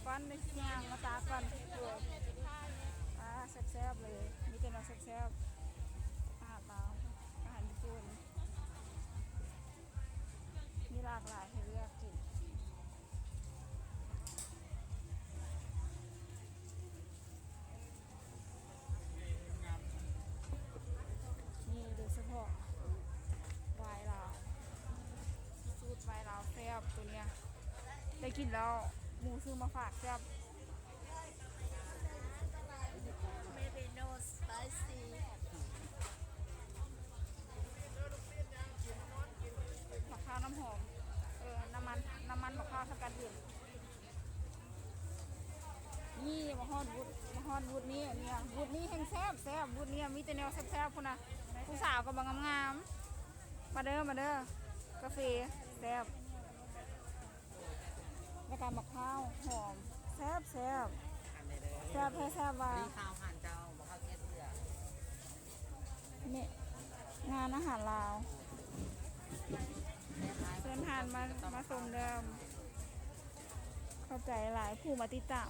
ກ່ອນ ຍ່າງມາຕາກ່ອນ. ເອີ ອ່າ ແຊບໆເລີຍ ມີແຕ່ແນວແຊບໆ ອາຫານລາວ ອາຫານຍີ່ປຸ່ນ ມີຫຼາກຫຼາຍໃຫ້ເລືອກກິນ. ນີ້ໂດຍສະເພາະວາຍລາວ ສູດວາຍລາວແຊບໂຕເນີ້ຍ ໄດ້ກິນແລ້ວ ໝູຊື້ມາຝາກແຊບ. Maybe no spicy. ໝາກພ້າວນ້ຳຫອມ ເອີ ນ້ຳມັນ ນ້ຳມັນໝາກພ້າວສະກັດເຢັນ. ນີ້ມາຮອດວຸດ ມາຮອດວຸດນີ້ ນີ້ວຸດນີ້ແຮ່ງແຊບ ແຊບ ວຸດນີ້ມີແຕ່ແນວແຊບໆພຸ້ນນະ ຜູ້ສາວກໍບໍ່ງາມໆ. ມາເດີ ມາເດີ ກາເຟແຊບ ແລ້ວກໍໝາກພ້າວຫອມ ແຊບໆ ແຊບແທ້ແຊບວ່າ. ນີ້ງານອາຫານລາວ ເຊີນທ່ານມາ ມາຊົມເດີ. ຂອບໃຈຫຼາຍຜູ້ມາຕິດຕາມ.